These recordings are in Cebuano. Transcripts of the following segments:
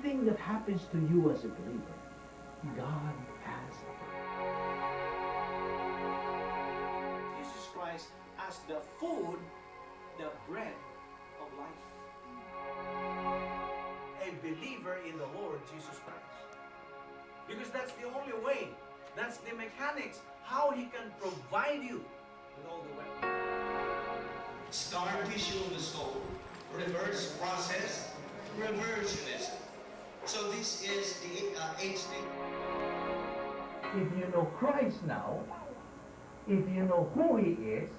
Everything that happens to you as a believer, God has a plan. Jesus Christ as the food, the bread of life. A believer in the Lord Jesus Christ. Because that's the only way, that's the mechanics, how He can provide you with all the weapons. Scar tissue of the soul, reverse process, reversionism. So this is the HD. If you know Christ now, if you know who He is,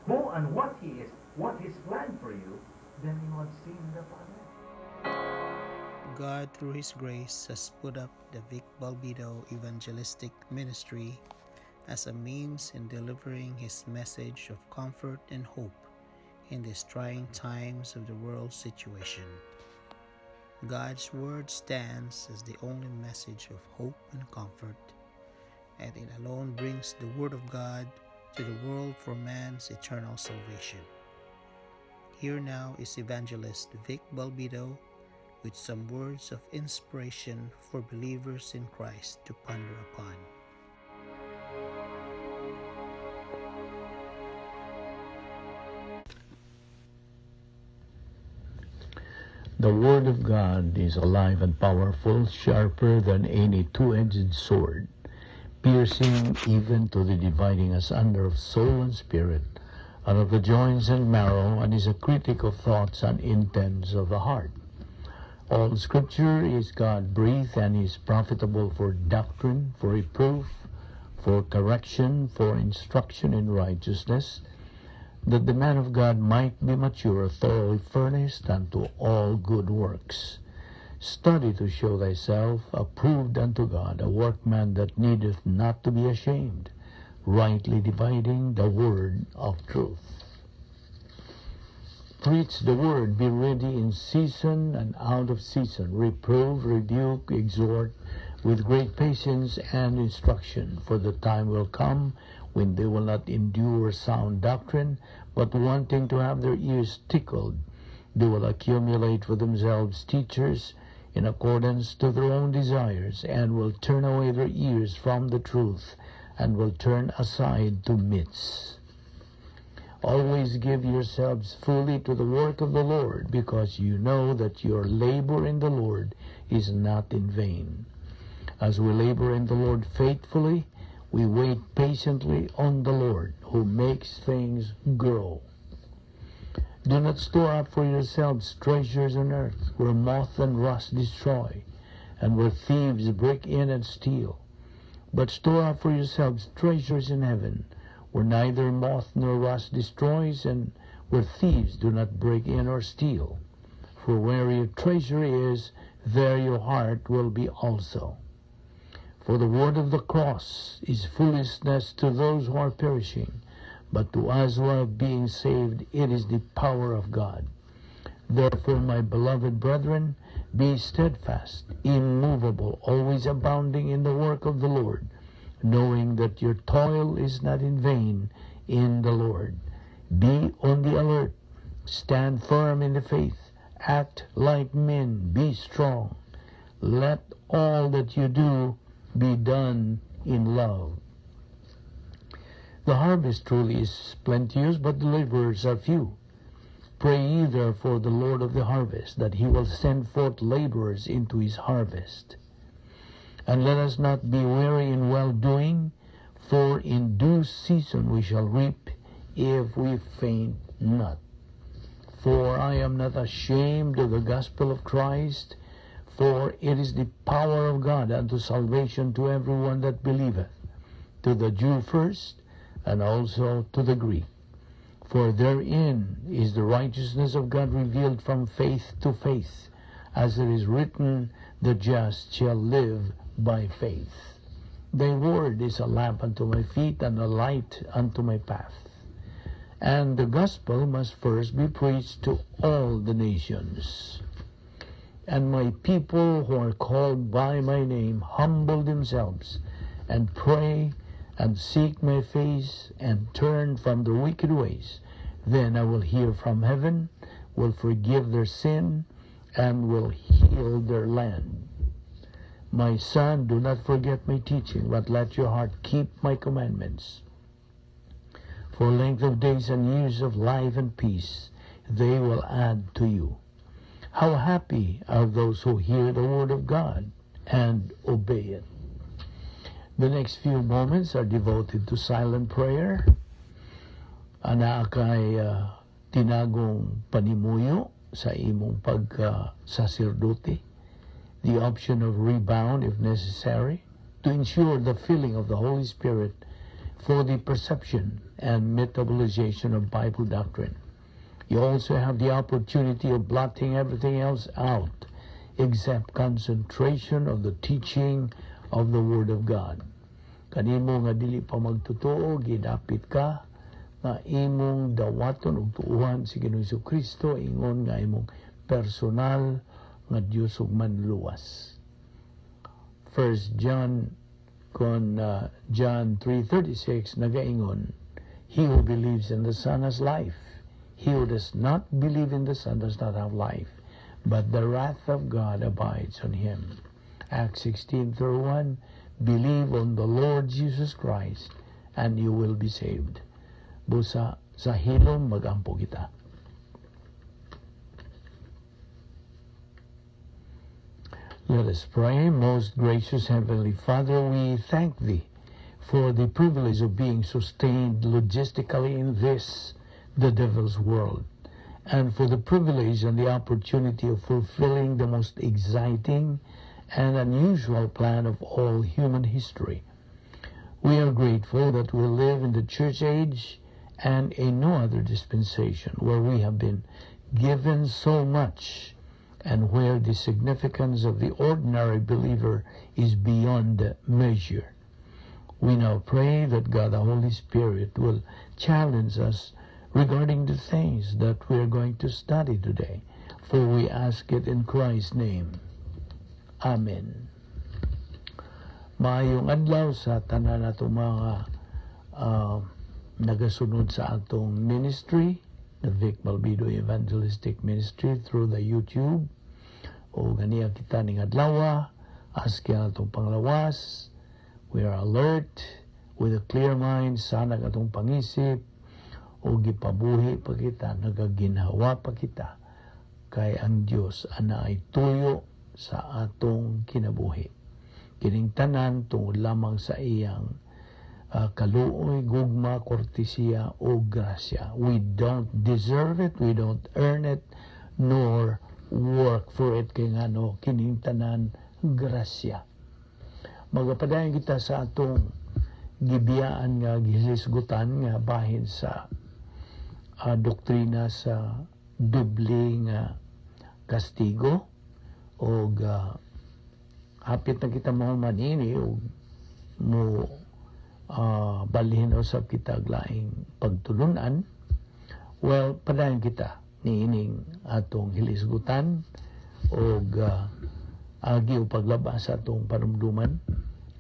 who and what He is, what His plan for you, then you have seen the Father. God, through His grace, has put up the Vic Balbido Evangelistic Ministry as a means in delivering His message of comfort and hope in these trying times of the world situation. God's Word stands as the only message of hope and comfort, and it alone brings the Word of God to the world for man's eternal salvation. Here now is Evangelist Vic Balbido with some words of inspiration for believers in Christ to ponder upon. The Word of God is alive and powerful, sharper than any two-edged sword, piercing even to the dividing asunder of soul and spirit, and of the joints and marrow, and is a critic of thoughts and intents of the heart. All Scripture is God-breathed and is profitable for doctrine, for reproof, for correction, for instruction in righteousness, that the man of God might be mature, thoroughly furnished unto all good works. Study to show thyself approved unto God, a workman that needeth not to be ashamed, rightly dividing the word of truth. Preach the word, be ready in season and out of season, reprove, rebuke, exhort with great patience and instruction, for the time will come when they will not endure sound doctrine, but wanting to have their ears tickled, they will accumulate for themselves teachers in accordance to their own desires, and will turn away their ears from the truth, and will turn aside to myths. Always give yourselves fully to the work of the Lord, because you know that your labor in the Lord is not in vain. As we labor in the Lord faithfully, we wait patiently on the Lord, who makes things grow. Do not store up for yourselves treasures on earth, where moth and rust destroy, and where thieves break in and steal. But store up for yourselves treasures in heaven, where neither moth nor rust destroys, and where thieves do not break in or steal. For where your treasure is, there your heart will be also. For the word of the cross is foolishness to those who are perishing, but to us who are being saved, it is the power of God. Therefore, my beloved brethren, be steadfast, immovable, always abounding in the work of the Lord, knowing that your toil is not in vain in the Lord. Be on the alert, stand firm in the faith, act like men, be strong. Let all that you do be done in love. The harvest truly is plenteous, but the laborers are few. Pray ye therefore the Lord of the harvest, that he will send forth laborers into his harvest. And let us not be weary in well-doing, for in due season we shall reap, if we faint not. For I am not ashamed of the gospel of Christ, for it is the power of God unto salvation to everyone that believeth, to the Jew first, and also to the Greek. For therein is the righteousness of God revealed from faith to faith, as it is written, the just shall live by faith. Thy word is a lamp unto my feet and a light unto my path. And the gospel must first be preached to all the nations. And my people who are called by my name humble themselves and pray and seek my face and turn from their wicked ways, then I will hear from heaven, will forgive their sin, and will heal their land. My son, do not forget my teaching, but let your heart keep my commandments. For length of days and years of life and peace, they will add to you. How happy are those who hear the word of God and obey it. The next few moments are devoted to silent prayer. Anaa kay tinagong panimuyo sa imong pagka-saserdote. The option of rebound if necessary to ensure the filling of the Holy Spirit for the perception and metabolization of Bible doctrine. You also have the opportunity of blotting everything else out except concentration of the teaching of the Word of God. Kanimo nga dili pa magtotoo, gidapit ka nga imong dawaton ug tuuhan si Ginoong Kristo ingon nga imong personal nga Dios ug manluwas. First John kon John 3:36 nagaingon, "He who believes in the Son has life. He who does not believe in the Son does not have life, but the wrath of God abides on him." Acts 16:31, "Believe on the Lord Jesus Christ and you will be saved." Busa sa hilom magampo kita. Let us pray. Most gracious Heavenly Father, we thank Thee for the privilege of being sustained logistically in this, the devil's world, and for the privilege and the opportunity of fulfilling the most exciting and unusual plan of all human history. We are grateful that we live in the church age and in no other dispensation where we have been given so much and where the significance of the ordinary believer is beyond measure. We now pray that God the Holy Spirit will challenge us regarding the things that we are going to study today, for we ask it in Christ's name. Amen. Maayong adlaw sa tanan natong mga nagasunod sa atong ministry, the Vic Balbido Evangelistic Ministry through the YouTube. O ganiya kita ning adlaw, aski ang atong panglawas. We are alert with a clear mind, sanag atong pangisip, o gipabuhi pa kita, nagaginhawa pa kita, kay ang Dios anaay tuyo sa atong kinabuhi. Kining tanan tungod lamang sa iyang kaluoy, gugma, kortesiya o grasya. We don't deserve it, we don't earn it, nor work for it, kay ngano kining tanan grasya. Magapadayon kita sa atong gibiyaan nga gihisgutan nga bahin sa doktrina sa doble nga kastigo, og hapit na kita mahuman ini og mo balhin usab kita og laing pagtulunan. Well, padayon kita niining atong hilisgutan og agi o paglabas sa atong panumduman.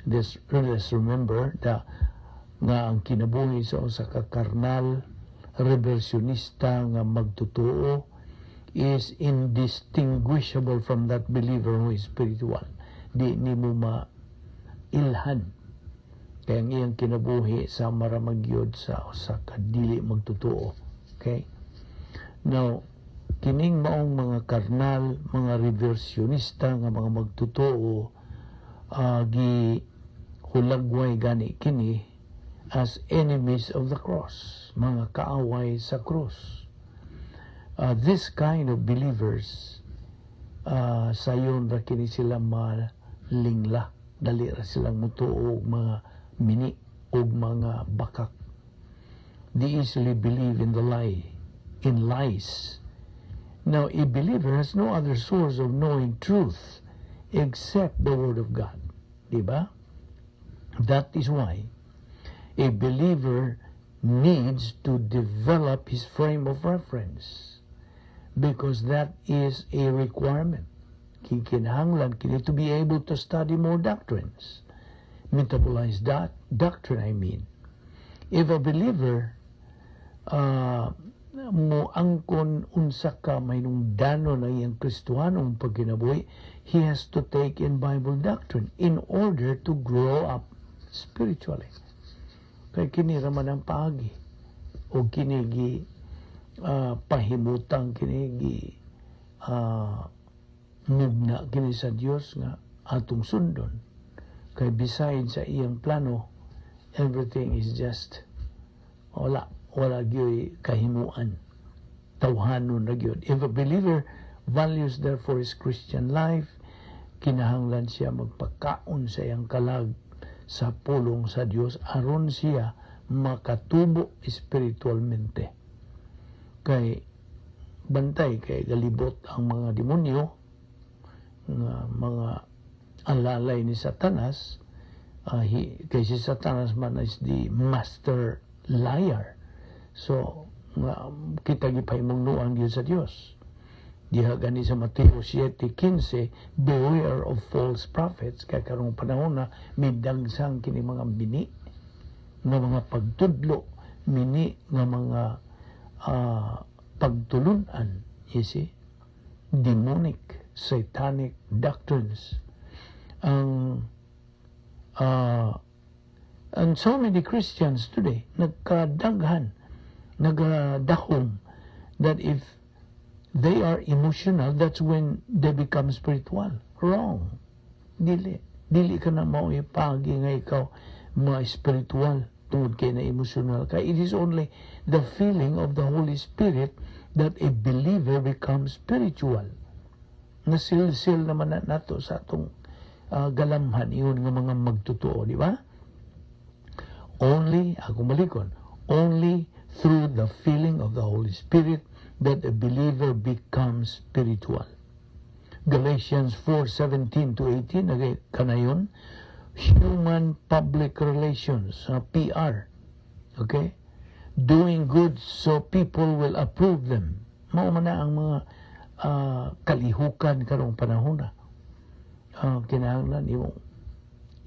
This, let's remember that nga ang kinabuhi sa usa ka karnal reversionista nga magtotoo is indistinguishable from that believer who is spiritual. Di nimo mailhan. Kaya ang iyang kinabuhi sa maramagyod sa usa ka dili magtotoo. Okay? Now, kining maong mga karnal, mga reversionista nga mga magtotoo, gi hulagway gani kini as enemies of the cross, mga kaaway sa krus. This kind of believers, sayon ra kini sila malingla, dali ra silang mutuo og mga mini og mga bakak. They easily believe in the lie, in lies. Now, a believer has no other source of knowing truth except the Word of God. Diba? That is why a believer needs to develop his frame of reference, because that is a requirement. Kikinahanglan kini to be able to study more doctrines. Metabolize that doctrine, I mean. If a believer Mo angkon unsa ka mahinungdanon ang iyang Kristohanong pagkinabuhi, he has to take in Bible doctrine in order to grow up spiritually. Kay kini ra man ang paagi o kini gi pahimutang, kini gi mugna kini sa Dios nga atong sundon. Kay besides sa iyang plano, everything is just wala, wala gyoy kahimuan, tawhanon na gyud. If a believer values therefore his Christian life, kinahanglan siya magpakaon sa iyang kalag sa pulong sa Dios aron siya makatubo espiritualmente. Kay bantay, kay galibot ang mga demonyo nga mga alalay ni Satanas. Kay si Satanas man is the master liar. So nga kita gipahimugnuan gyud sa Dios diha gani sa Mateo 7:15, "Beware of false prophets." Kay karong panahon na midagsang kini mga bini nga mga pagtudlo, mini nga mga pagtulunan, you see, demonic, satanic doctrines ang and so many Christians today nagkadaghan nagadahom that if they are emotional, that's when they become spiritual. Wrong. Dili. Dili ka na mao ipagi nga ikaw mga spiritual tungod kay na emotional ka. It is only the feeling of the Holy Spirit that a believer becomes spiritual. Nasilsil naman na nato sa atong galamhan iyon nga mga magtotoo, di ba? Only, ako malikon, only through the feeling of the Holy Spirit that a believer becomes spiritual. Galatians 4:17 to 18, nagay kanayon, human public relations, PR. Okay? Doing good so people will approve them. Mao man na ang mga kalihukan karong panahon na. Kinahanglan imong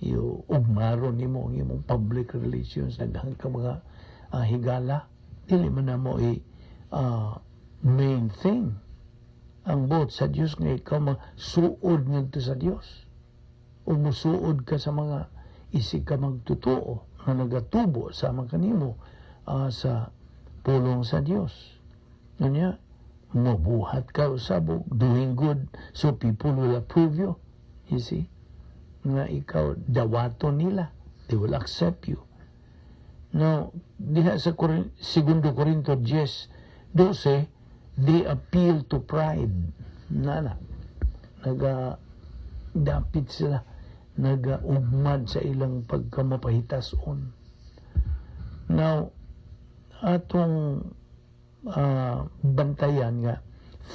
iyo ugmaron nimo ang imong public relations, daghan ka mga higala. Dili man na mo i main thing. Ang buot sa Dios nga ikaw masuod ngadto sa Dios o musuod ka sa mga isig ka magtotoo nga nagatubo sa mga kanimo sa pulong sa Dios. Unya mabuhat ka usab og doing good so people will approve you, you see, nga ikaw dawaton nila, they will accept you. Now, diha sa Segundo Corinto 10:12, they appeal to pride nana, naga dapit sila, nagaugmad sa ilang pagkamapahitason. Now, atong bantayan nga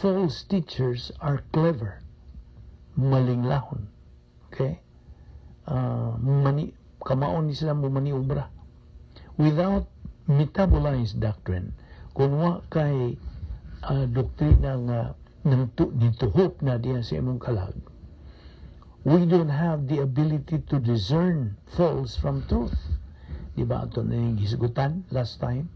false teachers are clever, malinglahon, okay? Mani kamaon ni sila mo maniobra. Without metabolized doctrine, kung wa kay doktrina nga nang tu, nituhop na diya sa imong kalag, we don't have the ability to discern false from truth. Di ba ato na yung hisgutan last time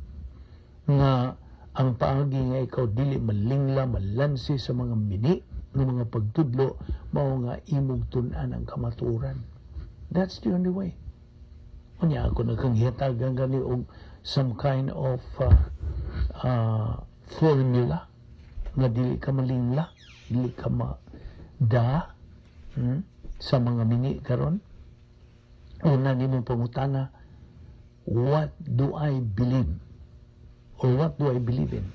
nga ang paagi nga ikaw dili malingla, malansi sa mga mini ng mga pagtudlo, mao nga imong tun-an ang kamatuoran? That's the only way. Unya ako nakang hitagan gani og some kind of formula nga dili ka malingla, dili ka ma da sa mga mini karon. Una nimong pangutana, "What do I believe?" Or "What do I believe in?"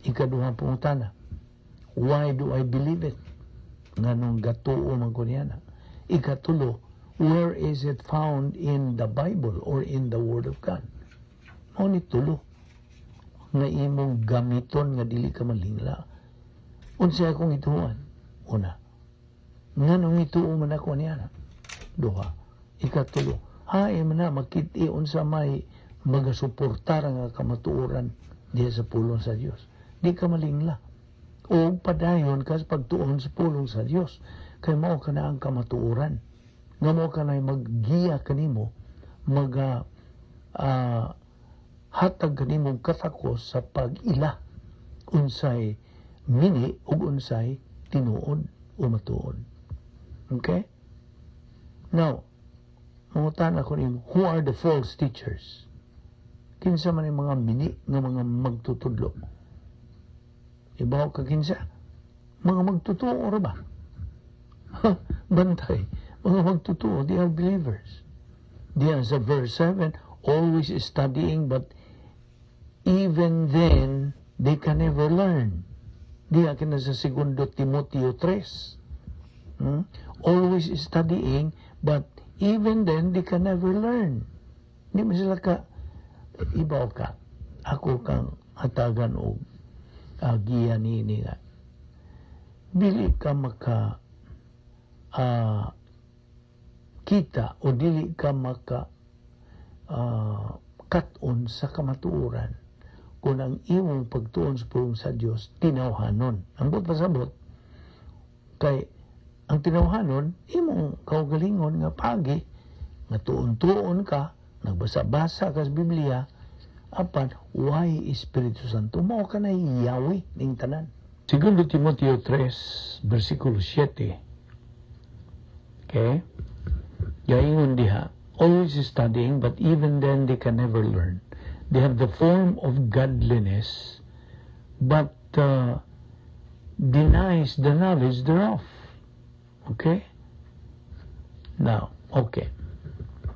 Ikaduhang pangutana, "Why do I believe it?" Nganong gatuo man ko niya na? Ikatulo, "Where is it found in the Bible or in the Word of God?" Mao ni tulo nga imong gamiton nga dili ka malingla. Unsa akong ituan? Una, nganong ituo man ako niya na? Duha. Ikatulo, hain man na makit-i unsa may magasuportar nga kamatuoran diha sa pulong sa Dios. Di ka malingla. O padayon ka sa pagtuon sa pulong sa Dios. Kay mao ka na ang kamatuoran. Nga mao ka na maggiya kanimo, maga hatag kanimo katakos sa pag-ila. Unsay mini ug unsay tinuod o matuod. Okay? Now, mangutana ko nimo, who are the false teachers? Kinsa man yung mga mini nga mga magtutudlo? Ibaw ka kinsa? Mga magtutuo ra ba? Bantay. Mga magtutuo, they are believers. Diyan sa verse 7, always studying, but even then, they can never learn. Diya kina sa Segundo Timoteo 3. Always studying, but even then, they can never learn. Hindi mo sila ka, ibaw ka. Ako kang hatagan og giya ni nga. Dili ka maka kita o dili ka maka kat-on sa kamatuoran kung ang imong pagtuon sa pulong sa Dios tinawhanon. Ang buot pasabot kay ang tinawhanon imong kaugalingon nga pagi nga tuon-tuon ka, nagbasa-basa ka sa Biblia, apan why Espiritu Santo mao ka na yawi ning tanan. Segundo Timoteo 3 versikulo 7. Okay? Gaingon diha, always studying, but even then they can never learn. They have the form of godliness, but denies the knowledge thereof. Okay? Now, okay.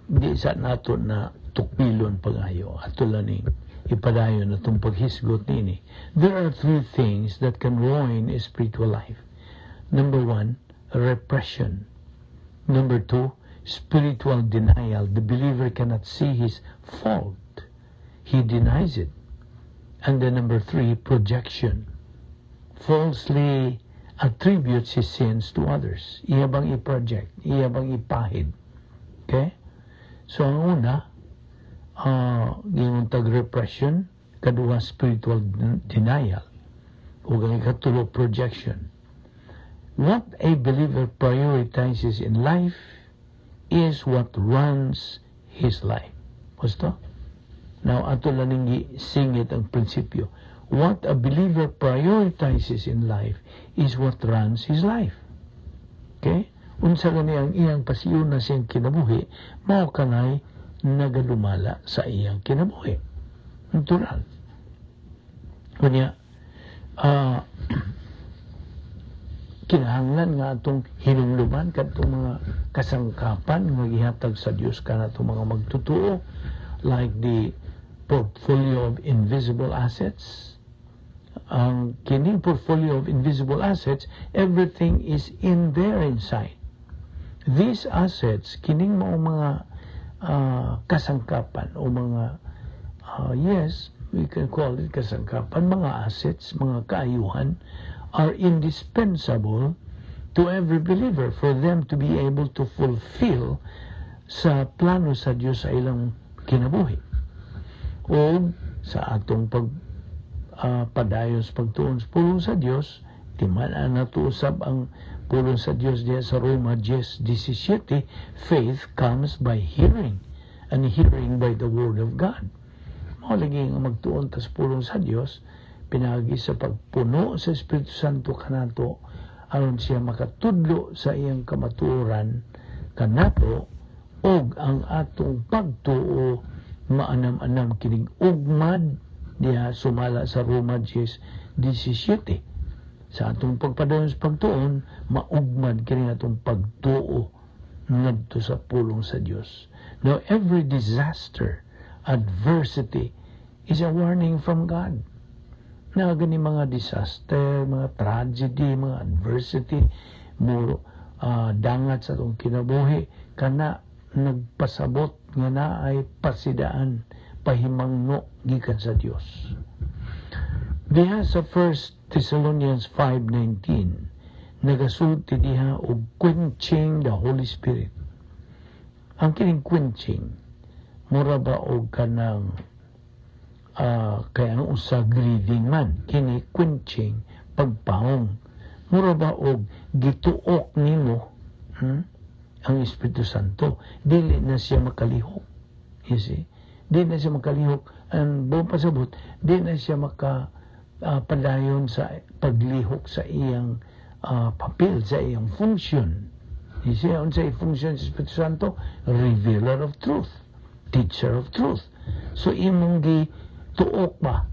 Di sa nato na tukpilon pag-ayo. Ato lang ning ipadayon na itong paghisgot nini. There are three things that can ruin a spiritual life. Number one, repression. Number two, spiritual denial. The believer cannot see his fault. He denies it. And then number three, projection. Falsely attributes his sins to others. Iya bang i-project? Iya bang ipahid? Okay? So, ang una, yung tag-repression, kaduha, spiritual denial, ug ang ikatulo, projection. What a believer prioritizes in life is what runs his life. Gusto? Now, ato lang ning singit ang prinsipyo. What a believer prioritizes in life is what runs his life. Okay? Unsa gani ang iyang pasiyuna siyang kinabuhi, mao kanay nagadumala sa iyang kinabuhi. Natural. Kunya, kinahanglan nga atong hinumduman kadtong mga kasangkapan nga gihatag sa Dios kanatong mga magtutuo, like the portfolio of invisible assets. Ang kining portfolio of invisible assets, everything is in there inside. These assets, kining mao mga kasangkapan o mga yes, we can call it kasangkapan, mga assets, mga kaayuhan, are indispensable to every believer for them to be able to fulfill sa plano sa Dios sa ilang kinabuhi. O sa atong pag padayon sa pagtuon sa pulong sa Dios, timan-an nato usab ang pulong sa Dios diya sa Roma 10:17, faith comes by hearing, and hearing by the word of God. Mao lagi nga magtuon ta sa pulong sa Dios pinaagi sa pagpuno sa Espiritu Santo kanato aron siya makatudlo sa iyang kamatuoran kanato og ang atong pagtuo maanam-anam kining ugmad diha sumala sa Roma 10:17. Sa atong pagpadayon sa pagtuon, maugmad kini atong pagtuo ngadto sa pulong sa Dios. Now, every disaster, adversity is a warning from God. Na gani mga disaster, mga tragedy, mga adversity mo dangat sa atong kinabuhi, kana nagpasabot nga naay pasidaan, pahimangno gikan sa Dios. Diha sa 1 Thessalonians 5:19, nagasulti diha og quenching the Holy Spirit. Ang kining quenching, mura ba og kanang kay ang usa grieving man, kini quenching, pagpahong. Mura ba og gituok nimo ang Espiritu Santo, dili na siya makalihok. You see? Di na siya makalihok. Ang buong pasabot, di na siya maka padayon sa paglihok sa iyang papel, sa iyang function. You see, unsay function sa Espiritu Santo? Revealer of truth, teacher of truth. So imong gi tuok ba?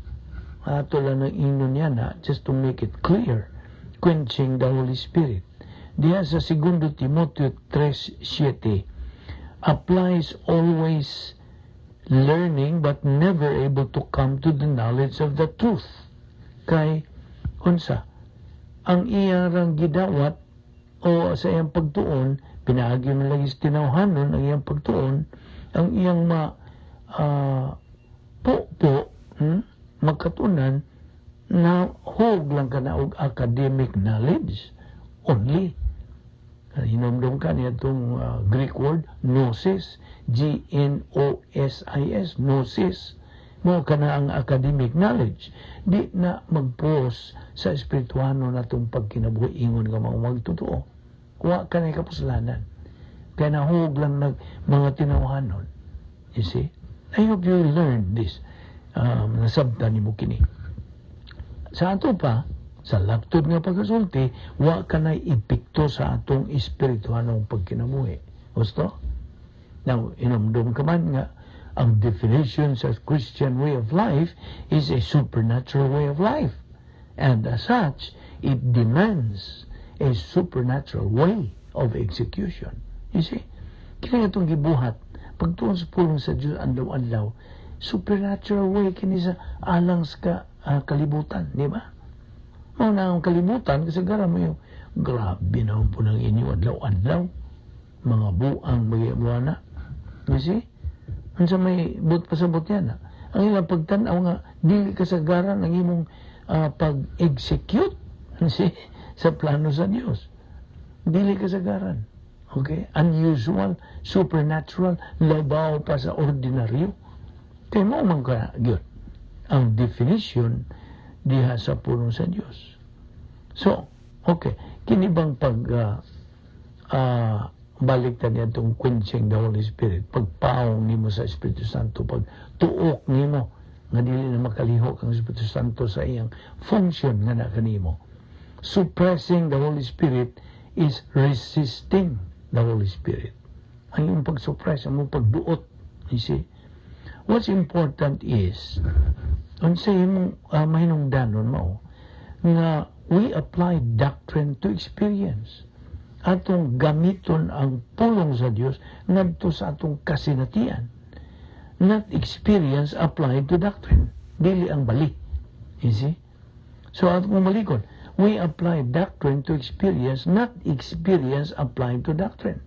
Ato lang ng ingnon niya na, just to make it clear, quenching the Holy Spirit. Diha sa 2 Timoteo 3:7 applies always learning but never able to come to the knowledge of the truth. Kay unsa ang iyang gidawat o sa iyang pagtuon, pinaagi man lagi sa tinawhanon ang iyang pagtuon, ang iyang ma po, magkatunan na hug lang ka na og academic knowledge only. Hinumdum ka niya itong Greek word, gnosis, gnosis, gnosis. Mao kana ang academic knowledge. Di na magpuos sa espirituano natong pagkinabuhi ingon nga mga magtotoo. Wa ka na kapuslanan. Kaya nahug lang nag mga tinawhanon. You see? I hope you learn this. Nasabtan nimo kini. Sa ato pa, sa laptod nga pagkasulti, wa ka na epekto sa atong espirituanong pagkinabuhi. Gusto? Now, inumdum ka man nga, ang definition sa Christian way of life is a supernatural way of life. And as such, it demands a supernatural way of execution. You see? Kini atong gibuhat, pagtuon sa pulong sa Diyos adlaw-adlaw, supernatural way kini sa alang sa kalibutan, di ba? Mao na ang kalibutan kasi gara mo yung grabe na po ng inyo adlaw-adlaw, mga buang mga na. You see? Unsa may but pasabot yan, ah? Ang ilang pagtan-aw nga dili kasagaran ang imong pag-execute, you see, sa plano sa Dios. Dili kasagaran. Okay? Unusual, supernatural, labaw pa sa ordinaryo. Kay mao man ka gyud ang definition diha sa pulong sa Dios. So, okay, kini bang pag balik ta niya itong quenching the Holy Spirit, pagpaong nimo sa Espiritu Santo, pag tuok nimo nga dili na makalihok ang Espiritu Santo sa iyang function nga na kanimo. Suppressing the Holy Spirit is resisting the Holy Spirit. Ang iyong pag-suppress, ang iyong pagduot, you see? What's important is, unsay imong mahinungdanon mao, nga we apply doctrine to experience. Atong gamiton ang pulong sa Dios ngadto sa atong kasinatian. Not experience applied to doctrine. Dili ang bali. You see? So atong malikon, we apply doctrine to experience, not experience applied to doctrine.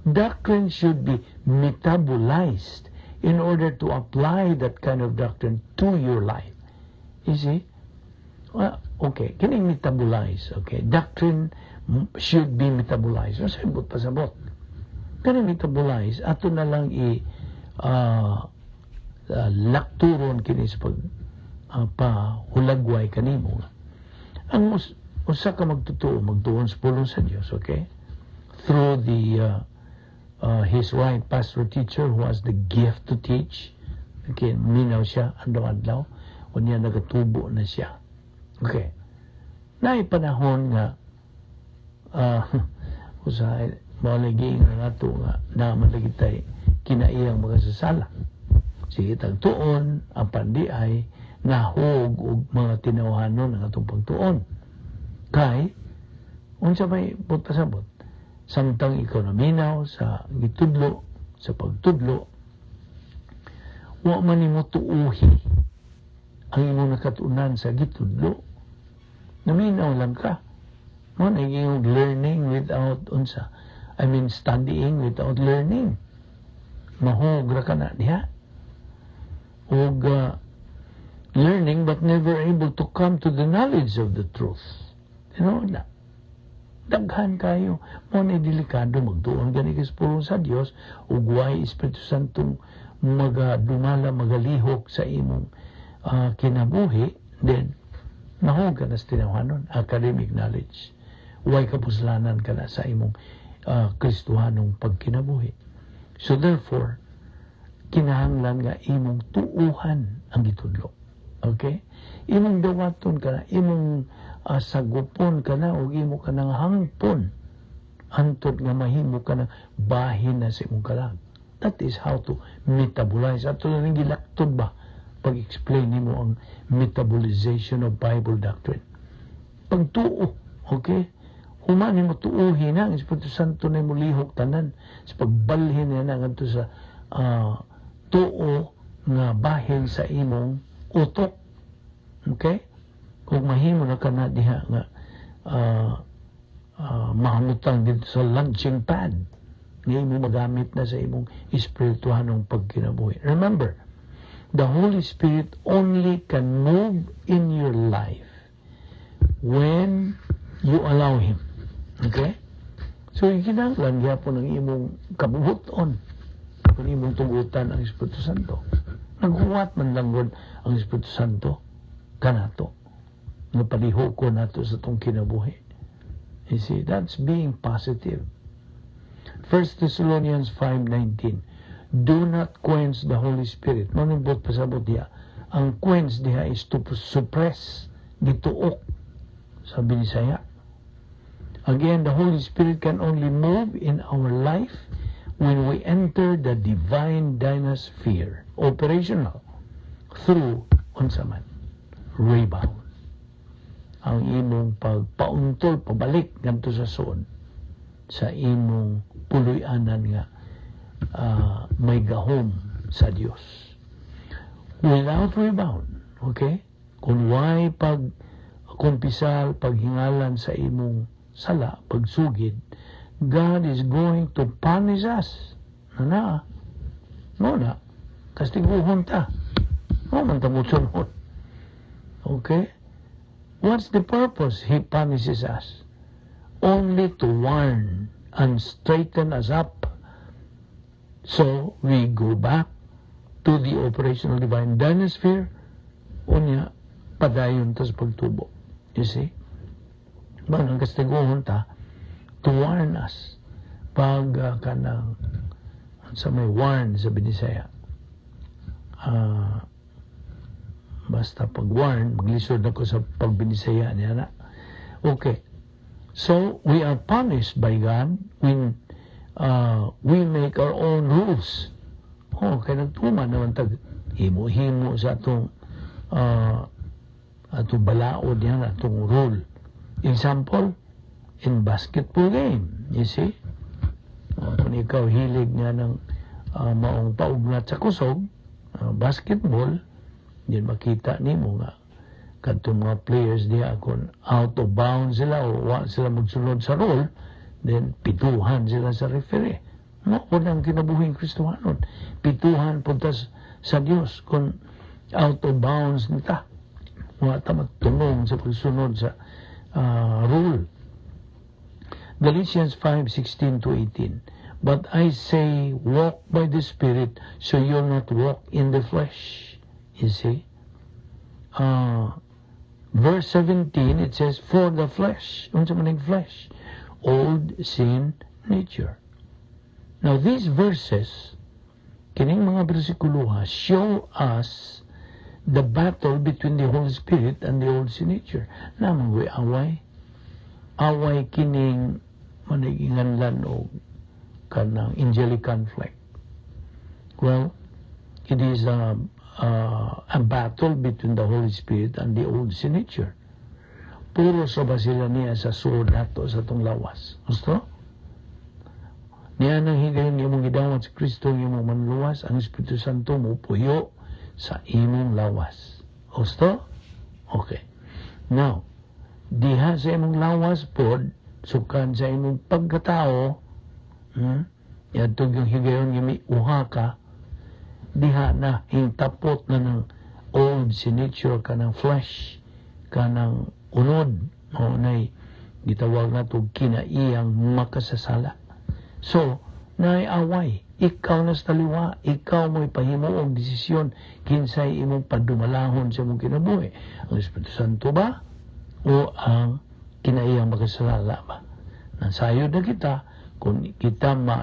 Doctrine should be metabolized in order to apply that kind of doctrine to your life. You see? Well, okay, kini metabolize, okay? Doctrine should be metabolized. Ano sabot pasabot? Kani metabolize, ato na lang i lakturon kini sa pag pahulagway kanimo. Ang usa ka magtotoo, magtuon sa pulong sa Dios, okay? Through the his right pastor teacher who has the gift to teach. Okay, minaw siya adlaw-adlaw, unya nagatubo na siya. Okay. Naay panahon nga usahay mao lagi nga nato nga naman lagi tay kinaiyang makasasala. Sige tagtuon, apan di ay nahug og mga tinawhanon ang atong pagtuon. Kay unsa may pasabot? Samtang ikaw naminaw sa gitudlo, sa pagtudlo, wa man nimo tuuhi ang imong nakatunan sa gitudlo. Naminaw lang ka. Mao na yung learning without unsa. I mean, studying without learning. Mahug ra ka na diha. Og learning but never able to come to the knowledge of the truth. Na. Daghan kayo. Mao na delikado magtuon gani kay sa pulong sa Dios ug way Espiritu Santo magadumala, magalihok sa imong kinabuhi, then nahug ka na sa tinawhanon, academic knowledge. Way kapuslanan ka na sa imong Kristohanong pagkinabuhi. So therefore, kinahanglan nga imong tuuhan ang gitudlo. Okay? Imong dawaton kana, imong sagupon kana ug imo kanang hangpon hantod nga mahimo ka ng bahin na sa imong kalag. That is how to metabolize. Ato na nang gilaktod ba pag-explain nimo ang metabolization of Bible doctrine. Pagtuo, okay? Human nimo tuuhin na ang Espiritu Santo na imo lihok tanan sa pagbalhin niya na ngadto sa tuo nga bahin sa imong utok. Okay? Kung mahimo na ka na diha nga mahamutang dito sa launching pad nga imo magamit na sa imong espirituhanong pagkinabuhi. Remember, the Holy Spirit only can move in your life when you allow Him. Okay? So, kinahanglan gyapon ang imong kabubuton kung imong tugutan ang Espiritu Santo. Naghuwat man lang gud ang Espiritu Santo kanato nga palihoko nato sa atong kinabuhi. You see, that's being positive. 1 Thessalonians 5:19. Do not quench the Holy Spirit. Mao ning buot pasabot diha. Ang quench diha is to suppress, gituok sa Binisaya. Again, the Holy Spirit can only move in our life when we enter the divine dynasphere, operational, through unsa man, rebound. Ang imong pagpauntol, pabalik ngadto sa suod, sa imong puloy-anan nga may gahom sa Dios. Without rebound, okay? Kung way pag kumpisal, paghingalan sa imong sala, pagsugid, God is going to punish us. Na na, no na, kastiguhon ta. No man ta mosunod. Okay? What's the purpose He punishes us? Only to warn and straighten us up so we go back to the operational divine dynasphere. Unya, padayon ta sa pagtubo. You see? Ba, ang kastiguhon ta to warn us. Pag kanang sa may warn sa Binisaya. Basta pag warn, maglisod ako sa pagbinisaya niya na. Okay. So, we are punished by God when we make our own rules. Oh, kaya nagtuman naman tag himo-himo sa atong balaod yan, atong rule. Example, in basketball game, you see? Oh, kung ikaw hilig nga ng maong paugnat sa kusog, basketball, din makita nimo nga kadtong mga players diha kung out of bounds sila o wa sila magsunod sa rule, then pituhan sila sa referee. Mao po ang kinabuhing Kristohanon. Pituhan punta sa Dios kung out of bounds nita. Wa ta magtunong sa pagsunod sa rule. Galatians 5:16 to 18. But I say, walk by the Spirit, so you'll not walk in the flesh. You see? Verse 17, it says, for the flesh. Unsa man ang flesh? Old sin nature. Now, these verses, kining mga bersikulo show us the battle between the Holy Spirit and the old sin nature. Naa man away. Away kining maniginganlan o kanang angelic conflict. Well, it is a battle between the Holy Spirit and the old sin nature. Puro sa ba sila niya sa suod nato sa atong lawas. Gusto? Niya nang higayon imong gidawat sa Kristo ang imong manluwas, ang Espiritu Santo mo puyo sa imong lawas. Gusto? Okay. Now, diha sa imong lawas pod, sukan sa imong pagkatao, yadtong yung higayon nga may uha ka, diha na hintapot na ng old sin nature kanang flesh, kanang unod, mao nay gitawag nato kinaiyang makasasala. So, naay away. Ikaw na sa taliwa, ikaw mo'y pahimo og desisyon kinsay imong padumalahon sa imong kinabuhi. Ang Espiritu Santo ba o ang kinaiyang makasasala ba? Nasayod na kita kung kita ma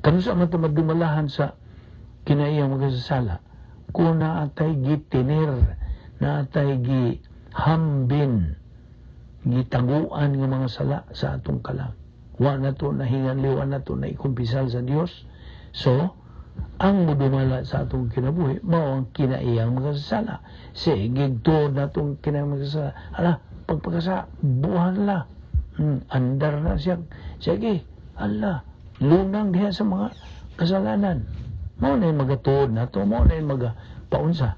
kanusa man ta madumalahan sa kinaiyang makasasala. Kung naa tay gitinir, naa tay gihambin, gitaguan nga mga sala sa atong kalag, wa na to nahinganli, wa na to na ikumpisal sa Dios. So, ang mudumala sa atong kinabuhi, mao ang kinaiyang makasasala. Sige, tuod na atong kinaiyang makasasala. Ala, pagpakasa, buhan la. Andar na siya. Sige, ala, lunang diha sa mga kasalanan. Mao na magatuod na to, mao na maga paunsa.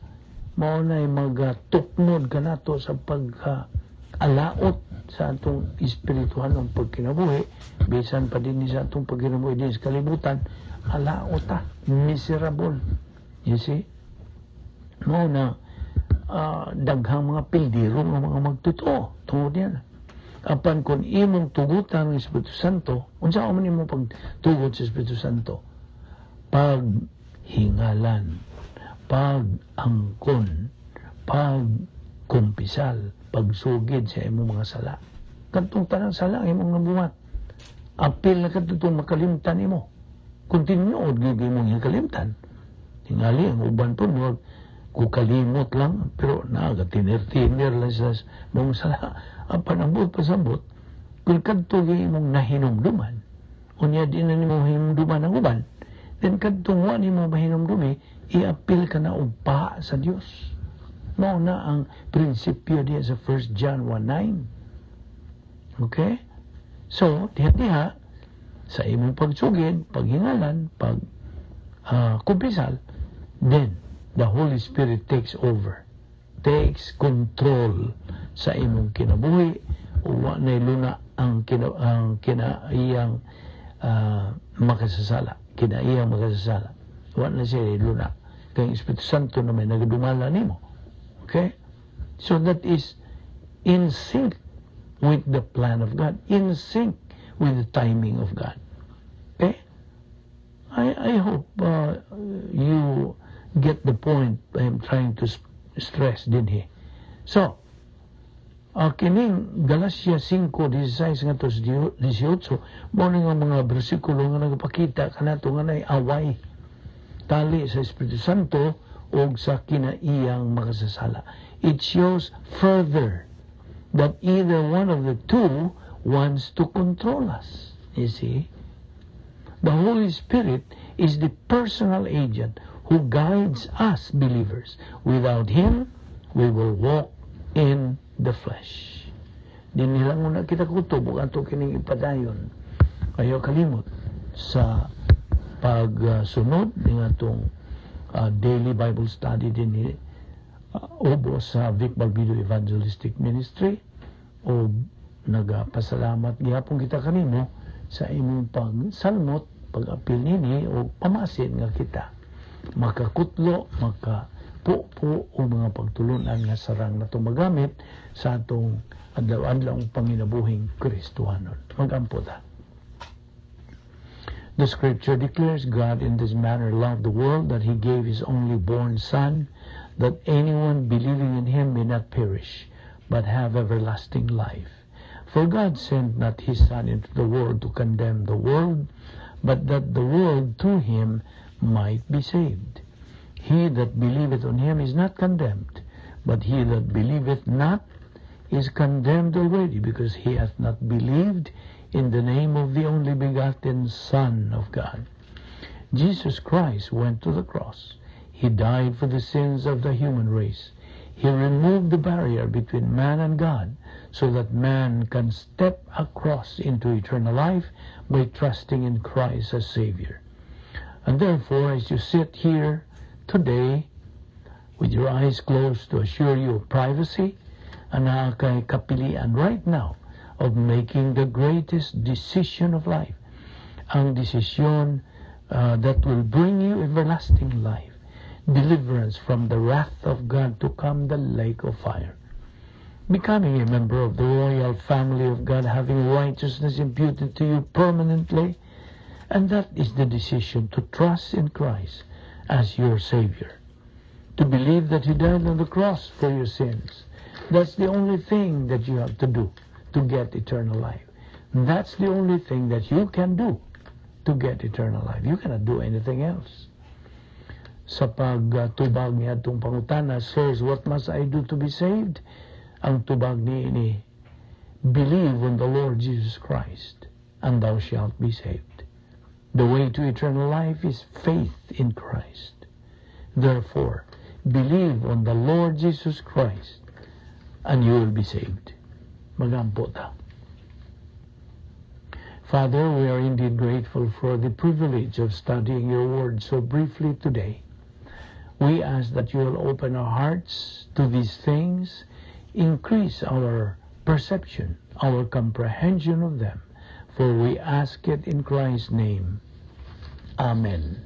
Mao na magatuknod ka nato sa pagka alaot sa atong espirituhanong pagkinabuhi, bisan pa din sa atong pagkinabuhi din sa kalibutan, alaot ta, miserable. You see? Mao na daghang mga pildiro nga mga magtotoo tungod yan. Apan kung imong tugutan ng Espiritu Santo, unsa man imong pagtugot sa Espiritu Santo? Paghingalan, pag-angkon, pagkumpisal, pagsugid sa imong mga sala. Kadtong tanang sala ang imong nabuhat. Apil na kadtong makalimtan nimo. Kung tinuod gyud imong hikalimtan. Tingali ang uban po mo kukalimot lang, pero naga tinir-tinir lang sa mong sala. Apan ang buot pasabot, kung kadto imong nahinumduman, unya di na nimo hinumduman ang uban, then kadtong wa nimo mahinumdumi, iapil ka na og pa sa Dios. Mao na ang prinsipyo diya sa 1 John 1:9. Okay? So, diha-diha, sa imong pagsugid, paghingalan, pag kumpisal, then the Holy Spirit takes over, takes control sa imong kinabuhi, wa na luna ang kinaiyang makasasala, kinaiyang makasasala. Wa na siya luna. Kay ang Espiritu Santo na may nagadumala nimo. Okay? So that is in sync with the plan of God, in sync with the timing of God. Okay? I hope you get the point I'm trying to stress din here. So, kining Galatia 5:16 ngadto sa 18, mao ni nga mga bersikulo nga nagapakita kanato nga nay away tali sa Espiritu Santo og sa kinaiyang makasasala. It shows further that either one of the two wants to control us. You see? The Holy Spirit is the personal agent who guides us believers. Without Him, we will walk in the flesh. Di nila muna kita kutob ug ato kining ipadayon. Ayaw kalimot sa pagsunod ning atong daily Bible study din ni ubos sa Vic Balbido Evangelistic Ministry, o nagapasalamat gihapon kita kanimo sa imong pagsalmot, pag-apil nini o pamasin nga kita makakutlo, makapupo o mga pagtulunan nga sarang na magamit sa atong adlaw-adlaw panginabuhing Kristohanon. Magampo ta. The scripture declares, "God in this manner loved the world, that he gave his only born Son, that anyone believing in him may not perish, but have everlasting life. For God sent not his Son into the world to condemn the world, but that the world through him might be saved. He that believeth on him is not condemned, but he that believeth not is condemned already, because he hath not believed in the name of the only begotten Son of God." Jesus Christ went to the cross. He died for the sins of the human race. He removed the barrier between man and God so that man can step across into eternal life by trusting in Christ as Savior. And therefore, as you sit here today with your eyes closed to assure you of privacy, anaa kay kapilian right now of making the greatest decision of life. Ang desisyon that will bring you everlasting life, deliverance from the wrath of God to come, the lake of fire. Becoming a member of the royal family of God, having righteousness imputed to you permanently, and that is the decision to trust in Christ as your Savior. To believe that He died on the cross for your sins. That's the only thing that you have to do to get eternal life. That's the only thing that you can do to get eternal life. You cannot do anything else. Sa pagtubag niya atong pangutana, "Sirs, what must I do to be saved?" Ang tubag niini, "Believe on the Lord Jesus Christ, and thou shalt be saved." The way to eternal life is faith in Christ. Therefore, believe on the Lord Jesus Christ, and you will be saved. Magampo ta. Father, we are indeed grateful for the privilege of studying your word so briefly today. We ask that you will open our hearts to these things, increase our perception, our comprehension of them, for we ask it in Christ's name. Amen.